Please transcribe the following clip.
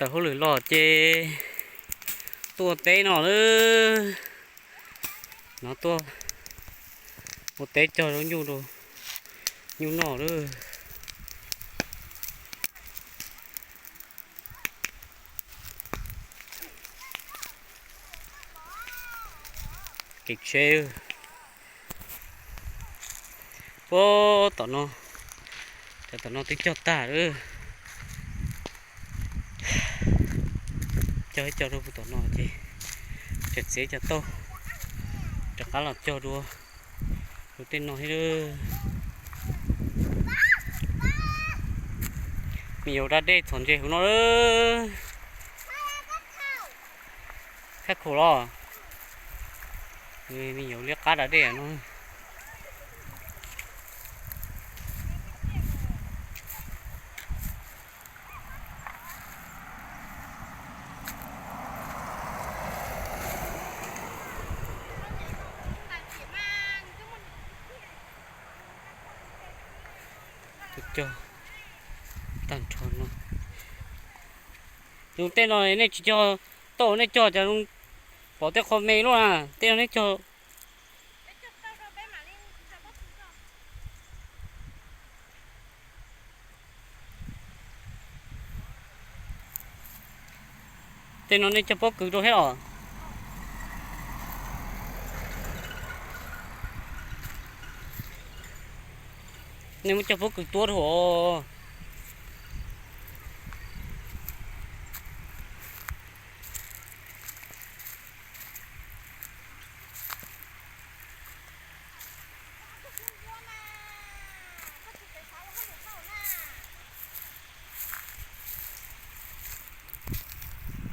Tawm hauj lwm los ces tuaj ua teb no lawm. No tuaj ua teb cog zaub nyuj rau nyuj noj lawm. Kev tsheb puag tom no, cov tom no twb cog tag lawm. Cog ib co rau puag tom no ces tseem txiav cov tauj rov qab los cog dua rau tej no thiab. Me nyuam da dej txhom ntses hauv no lawm. Thaj khaum los, me nyuam liab qab da dej no. Tus cog tag nrho no. Zoo tej no nej tsis cog, tau nej cog cas zoo pom tej qho me luaj na, tej no nej cog. Tej no nej cog pob kws rau thiab los? Nej muab cog pob kws tuab rau os.